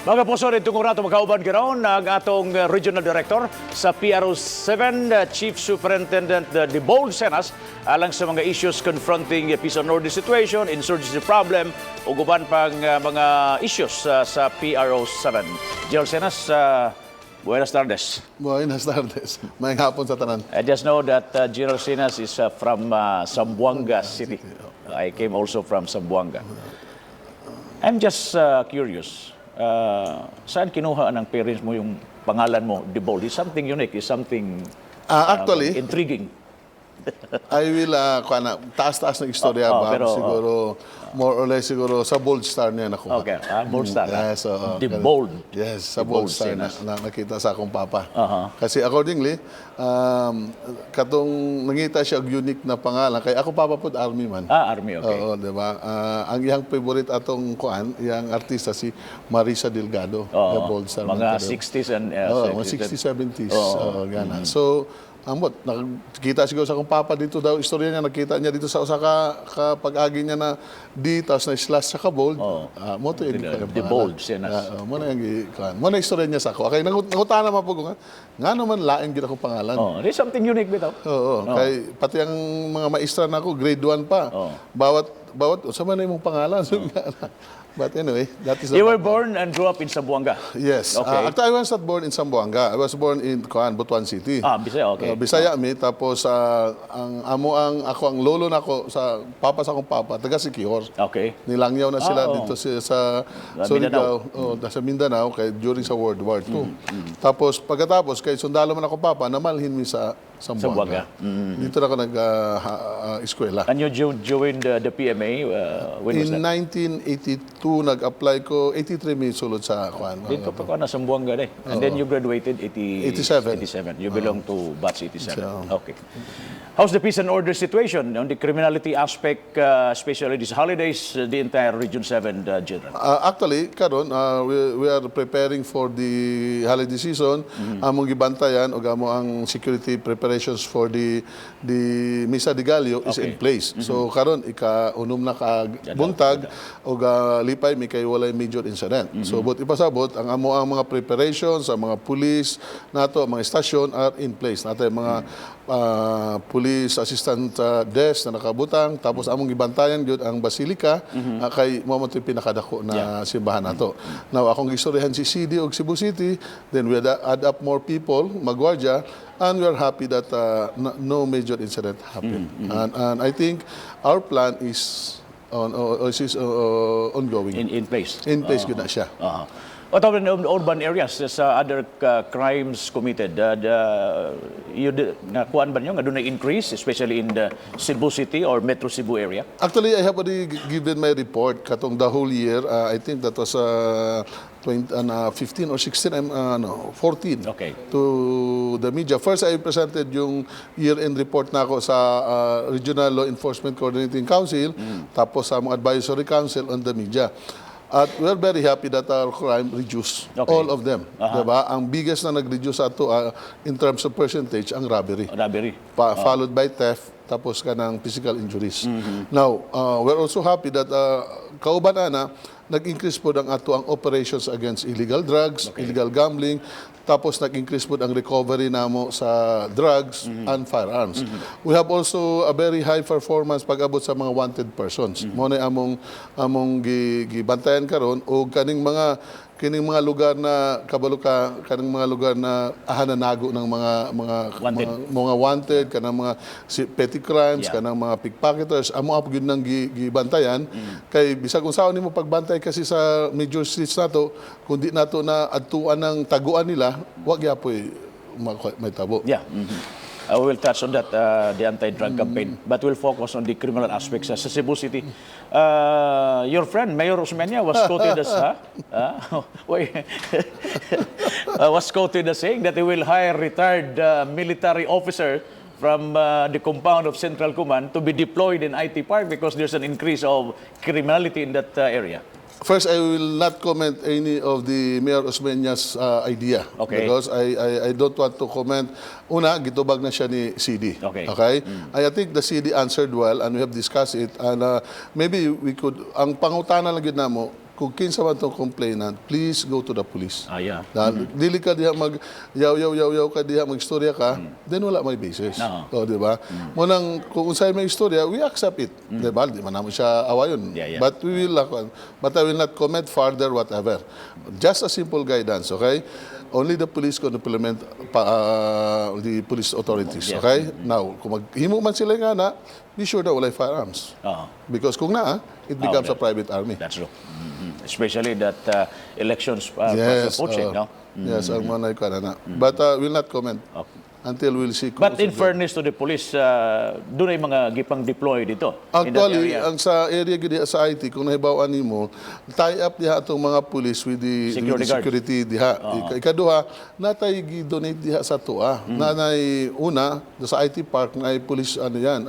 Mga kapuso, tungkol nato magkauban karon ang atong Regional Director sa PRO7, Chief Superintendent Debold Sinas, alang sa mga issues confronting peace and order situation, insurgency problem, ug uban pang mga issues sa PRO7. General Sinas, buenas tardes. Buenas tardes. Maayong hapon sa tanan. I just know that General Sinas is from Zamboanga City. I came also from Zamboanga. I'm just curious. Saan kinuha ng parents mo yung pangalan mo, Debold? It's something unique. It's something Actually, intriguing. I will, kuha na, taas-taas ng istorya Oh, ba? pero, Siguro, more or less, siguro sa Bold Star niya nakuha. Okay, Bold Star. Yes, oo. Debold. Yes, sa Debold Bold Star Sinas. na nakita sa akong papa. Kasi accordingly, katong nangita siya og unique na pangalan. Kay ako papa pod army man. Ah, Army, okay. Oo, di ba? Ang iyang favorite atong kuan, iyang artista si Marisa Delgado. Oo. The Bold Star man Mga to. 60s and Oo, mga 60s, 70s. Oo, gana. So, ambot, nakita siguro sa akong papa dito daw, istorya niya, nakita niya dito sa usa ka pag-agi niya na D, tapos na slash sa ka bold. Ah, mao to yung The Bold, Sinas. Ah, oh, mao na yung kuan. Mao na istorya niya sa ako. Okay, nangutana man po ko nga, ngano man lain gid akong pangalan. Oh, there's something unique bitaw. Oo, kay pati ang mga maestra nako grade 1 pa. Bawat bawat unsa man na imong pangalan? But anyway, that is the You were born and grew up in Zamboanga. Yes. Okay. Actually, I was not born in Zamboanga. I was born in kuan, Butuan City. Ah, Bisaya, okay. Bisaya mi, tapos ang amo ang ako ang lolo nako sa papa sa akong papa taga Siquijor. Nilangyaw na sila dito sa Sa Surigao, oh, sa Mindanao kay during sa World War II. Tapos pagkatapos kay sundalo man ako papa, namalhin mi sa Zamboanga. Zamboanga. Dito na ako nag eskwela. And you joined the PMA, when was In that? 1982 nag-apply ko, 83 mi sulod sa kuan. Dito pa ko na Zamboanga eh. And then you graduated 80, 87. 87. You belong to batch 87. Okay. How's the peace and order situation on the criminality aspect, especially these holidays, the entire Region 7, General? Actually, karon we are preparing for the holiday season. Among gibantayan og amo ang security preparations for the Misa de Gallo is in place. So karon ika-unom na ka buntag og lipay mi kay walay major incident. So but ipasabot ang amo ang mga preparations sa mga police nato, ang mga station are in place. Natay mga police assistant desk na nakabutang, tapos among gibantayan gyud ang basilika kay mao man to'y pinakadako na simbahan nato. Now akong gistoryahan si CD og Cebu City, then we add up more people, magwardya, and we are happy that no major incident happened. And I think our plan is on is ongoing. In place? In place gyud na siya. What about in urban areas? There's other crimes committed. You nakuan ba niyo nga dunay increase, especially in the Cebu City or Metro Cebu area? Actually, I have already given my report katong the whole year. I think that was 20, 15 or 16, I'm no, 14 to the media. First, I presented yung year-end report nako sa Regional Law Enforcement Coordinating Council, tapos sa among Advisory Council on the media. At we're very happy that our crime reduced. All of them. Diba? Ang biggest na nag-reduce ato in terms of percentage, ang robbery. Robbery. Followed by theft, tapos kanang physical injuries. Now, we're also happy that kauban ana, nag-increase po ang ato ang operations against illegal drugs, illegal gambling, tapos nag-increase po ang recovery namo sa drugs and firearms. We have also a very high performance pag-abot sa mga wanted persons. Mao na among among gibantayan karon og kaning mga lugar na kabalo ka, kaning mga lugar na aha nanago ng mga Wanted. mga wanted, kanang mga petty crimes, kanang mga pickpocketers, amo ap gyud nang gibantayan kay bisag unsaon nimo pagbantay kasi sa major streets nato, kung di nato na adtuan ng taguan nila, wa gyapoy may tabo. Yeah. We will touch on that, the anti-drug campaign. But we'll focus on the criminal aspects sa Cebu City. Your friend, Mayor Osmeña, was quoted as, huh? Huh? Wait. Was quoted as saying that he will hire retired military officer from the compound of Central Command to be deployed in IT Park because there's an increase of criminality in that area. First, I will not comment any of the Mayor Osmeña's idea because I don't want to comment. Una, gitubag na siya ni CD. Okay? I think the CD answered well and we have discussed it and maybe we could, ang pangutana lang gyud namo, Kung kinsa man tong complainant, please go to the police. Dahil dili ka diha mag yaw yaw yaw yaw ka diha, magstorya ka, then wala may basis. Oo. Oh, di ba? Mo nang kung unsay may istorya, we accept it. Di ba? Di man namo siya awayon. Yeah. But I will not comment further, whatever. Just a simple guidance, okay? Only the police can implement pa, the police authorities, okay? Now, kung maghimo man sila nga na, be sure na walay firearms. Oo. Because kung naa, it becomes a private army. That's true. Especially that elections approaching, no? Yes, ang mga na na. But we'll not comment until we'll see. But in fairness to the police, dunay mga gipang deploy dito in that Actually, area. Ang sa area gid diha sa IT, kung nahibaw nimo, tie up diha atong mga police with Security the guards. Security diha. Ikaduha, natay gi-donate diha sa atoa. Nanay una sa IT Park na police ano yan,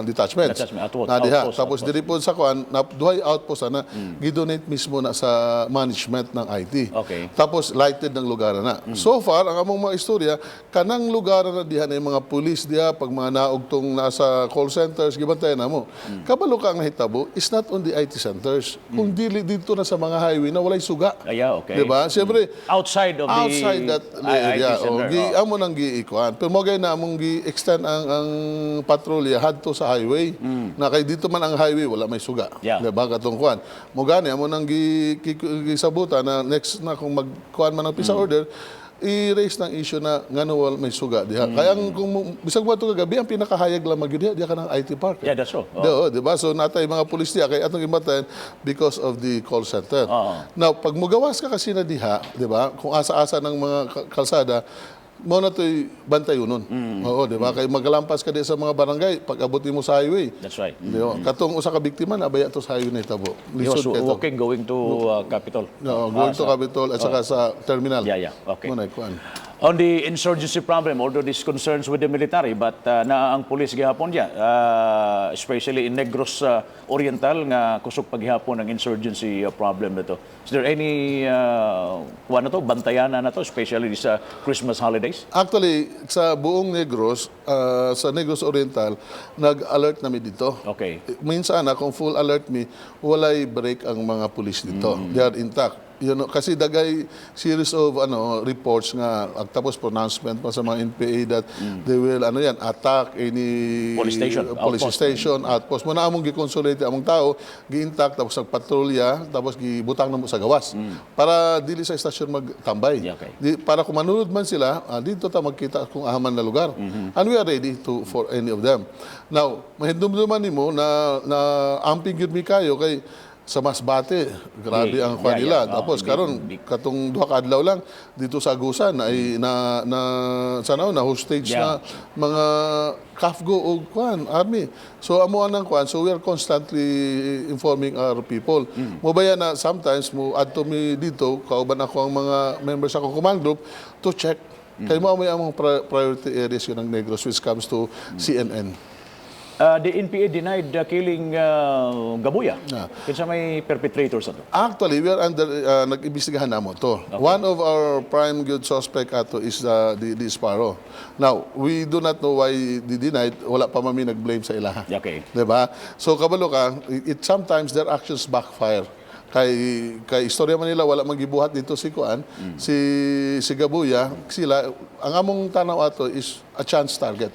detachments. Detachment, outpost, Na diha. outpost, Tapos outpost. diri po sa kuan, na duhay outpost ana, gi-donate mismo na sa management ng IT. Tapos lighted ng lugar na. So far, ang among mga istorya, kanang lugar na diha na yung mga police diha, pag mga naog tong nasa call centers, gibantayan na mo. Kabalo ka, ang nahitabo is not on the IT centers, kung dili dito na sa mga highway na walay suga. Diba? Siyempre, Outside of the outside that IT area, center. oh, gi amo nang giikuan. Pero mo gay na among gi-extend ang patrolya hadto sa highway. Na kay dito man ang highway, wala may suga. Diba katong kuan. Mo gani amo nang gisabutan na next na kung magkuan man ang peace order, i-raise ng issue na ngano wala may suga diha. Kaya ang kung bisag mo kagabi, ang pinakahayag lang magyud diha diha kanang IT Park. Yeah, that's so. Oh. Di, ba? So natay mga pulis diha kay atong gibatayan because of the call center. Now, pag mugawas ka kasi na diha, di ba? Kung asa-asa ng mga kalsada, mo na to'y bantay nun. Oo, di ba? Kay magalampas ka di sa mga barangay pag abot mo sa highway. That's right. Di ba? Katong usa ka biktima nabaya to sa highway na itabo. He was Lisod kay to. walking going to Capitol. No, going to Capitol at saka sa terminal. Yeah. Okay. Mo na kuan. On the insurgency problem, although this concerns with the military, but naa ang police gihapon diya, especially in Negros Oriental nga kusog paghihapon ang insurgency problem nito. Is there any kuan na to, bantayanan na to, especially sa Christmas holidays? Actually, sa buong Negros, sa Negros Oriental, nag-alert na mi dito. Minsan na, kung full alert mi, walay break ang mga pulis dito. They are intact. Kasi dagay series of ano reports nga at tapos pronouncement pa sa mga NPA that they will ano yan attack any Police station, police outpost. station, outpost. Mo na among gi-consolidate among tao, gi-intact, tapos nagpatrolya, tapos gibutang na mo sa gawas para dili sa istasyon magtambay. Yeah, okay. Di, para kung manunod man sila, dito ta magkita kung ahaman na lugar. And we are ready to for any of them. Now, mahindumduman nimo na amping gyud mi kayo kay sa Masbate, grabe ang kwan nila. Oh, Tapos karon katong duha ka adlaw lang dito sa Agusan ay na sa na hostage na mga CAFGO o kwan army. So amo anang kwan, so we are constantly informing our people. Mo baya na sometimes mo adto mi dito kauban ako ang mga members sa akong command group to check. Kay mo amoy among priority areas yun ang Negros which comes to CNN. The NPA denied killing Gabuya. Kinsa may perpetrators ato? Actually, we are under, nag-imbestigahan namo to. One of our prime good suspect ato is the Sparrow. Now, we do not know why they denied. Wala pa mami nag-blame sa ilaha. Diba? So, kabalo ka, it sometimes their actions backfire. Kay istorya man nila wala magibuhat dito si kuan, si Gabuya, sila ang among tanaw ato is a chance target.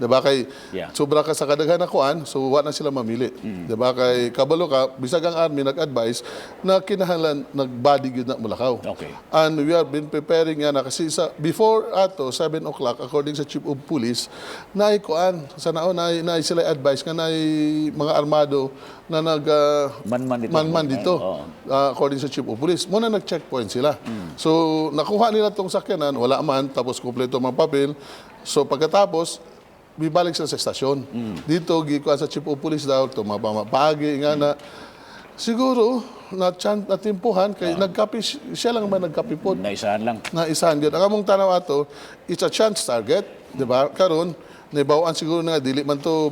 Diba kay sobra ka sa kadaghan na kuan, so wa na sila mamili. Diba kay kabalo ka, bisag ang army nag-advise na kinahanglan nagbody gyud na mulakaw. And we have been preparing yan na kasi sa before ato 7 o'clock, according sa chief of police, naay kuan sa naon na sila advice nga naay mga armado na nag Manman dito. Manman dito. According sa chief of police. Muna nag-checkpoint sila. So nakuha nila tong sakyanan, wala man, tapos kumpleto mga papel. So pagkatapos bibalik sila sa estasyon. Dito gikuan sa chief of police daw tumapamapagi nga na siguro na chan natimpuhan kay nagkape siya lang man nagkape pod Naisahan lang. Na isahan gyud. Ang among tanaw ato, it's a chance target, di ba? Karon nibawaan siguro nga dili man to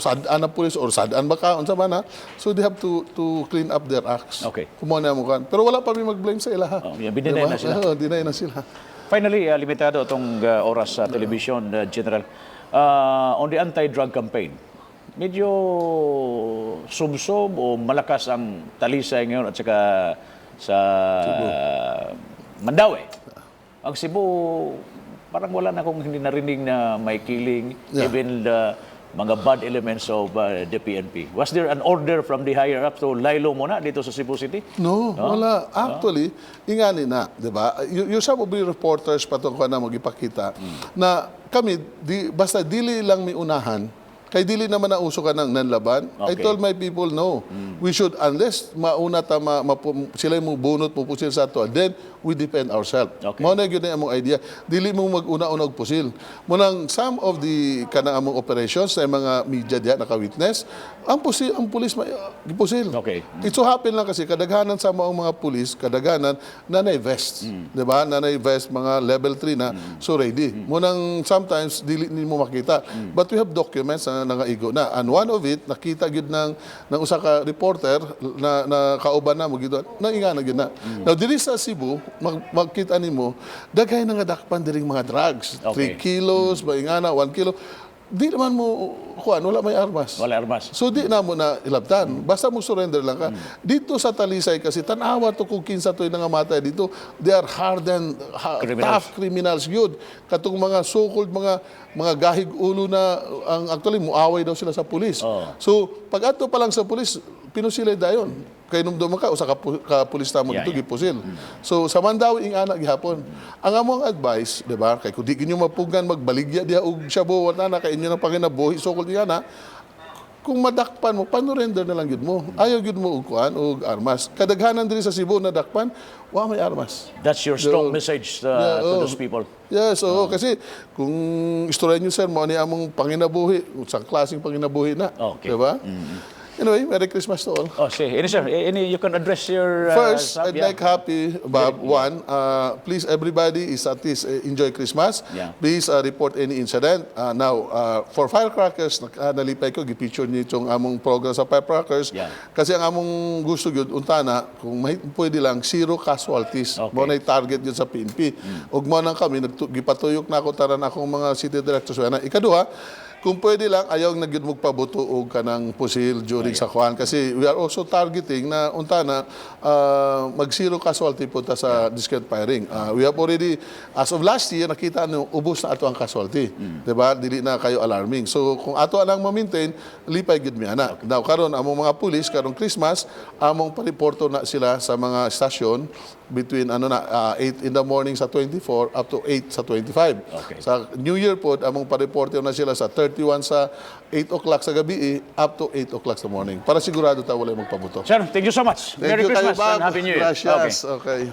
sad-an na pulis or sad-an ba ka unsa ba na. So they have to clean up their acts. Kumo na mo kan. Pero wala pa mi mag-blame sa ilaha. Oh, yeah, binenay Di ba? na sila. Oo, deny na sila. Finally, limitado itong oras sa television, General. On the anti-drug campaign, Medyo subsob o malakas ang Talisay ngayon at saka sa Mandaue. Ang Cebu, parang wala na akong hindi narinig na may killing, even the mga bad elements of the PNP. Was there an order from the higher up to lie low muna dito sa Cebu City? No, wala. Actually, ingani na, di ba? Yung some of the reporters patungkol na magipakita na kami, di, basta dili lang mi unahan, kay dili naman na uso ka ng nanlaban. I told my people, no. We should, unless mauna ta, sila mo bunot, mo pusil sa ato, then we defend ourselves. Mao na gyud na among idea. Dili mo mag-una-una og pusil. Munang some of the kana among operations sa mga media diha naka-witness, ang pusil, ang pulis gipusil. It so happen lang kasi kadaghanan sa mga pulis, kadaghanan nanay vest, 'di ba? Nanay vest, mga level 3 na, so ready. Munang sometimes dili nimo makita. But we have documents na nangaigo na. And one of it nakita gyud ng usa ka reporter na na kauban na mo gid na ingana gyud na. Now diri sa Cebu, magkita nimo daghay na nga dakpan diring mga drugs. 3 kilos, ba ingana 1 kilo. Di naman mo kuan, wala may armas. Wala armas. So di na mo na ilabtan. Basta mo surrender lang ka. Dito sa Talisay kasi tan-awa to kung kinsa to'y nangamatay dito. They are hardened, criminals. Tough criminals yun. Katong mga so-called mga gahig ulo na ang actually muaway daw sila sa pulis. So pag ato pa lang sa pulis, pinusilay dayon. Kay numdum ka usa ka pulis ta mo dito gipusil. So sa Mandaue ingana gihapon. Ang among advice, di ba? Kay kung di ninyo mapugan magbaligya diha og shabu, wala na kay inyo na panginabuhi so-called ingana, kung madakpan mo, panurrender na lang gyud mo. Ayaw gyud mo og kuan og armas. Kadaghanan diri sa Cebu na dakpan, wa may armas. That's your strong message to those people. Yes, oo, kasi kung istorya niyo, sir, mo ani among panginabuhi, sa klaseng panginabuhi na. Diba? Anyway, Merry Christmas to all. Oh, see. Any, sir, any you can address your First, sub, I'd yeah. like happy, Bob, one, please everybody is at least enjoy Christmas. Please report any incident. Now, for firecrackers, nalipay ko, gipicture niyo itong among program sa firecrackers. Kasi ang among gusto yun, untana, kung may, pwede lang, zero casualties. Mo na target yun sa PNP. Ug mo nang kami, gipatuyok na ako taran akong mga city directors. Na. Ikaduha, kung pwede lang, ayaw na gyud magpabuto og kanang pusil during sa kuan kasi we are also targeting na untana mag zero casualty po ta sa discrete firing. We have already, as of last year, nakita no ubos na ato ang casualty. 'Di ba? Dili na kayo alarming. So kung ato lang ma-maintain, lipay gyud mi ana. Now karon among mga pulis karong Christmas, among pareporto na sila sa mga stasyon between ano na 8 in the morning sa 24 up to 8 sa 25. Sa New Year po, among pareporto na sila sa 31 sa 8 o'clock sa gabi eh, up to 8 o'clock sa morning. Para sigurado ta wala magpabuto. Sir, thank you so much. Thank Merry you kayo, Christmas Bob. and Happy New Year. Gracias. Okay.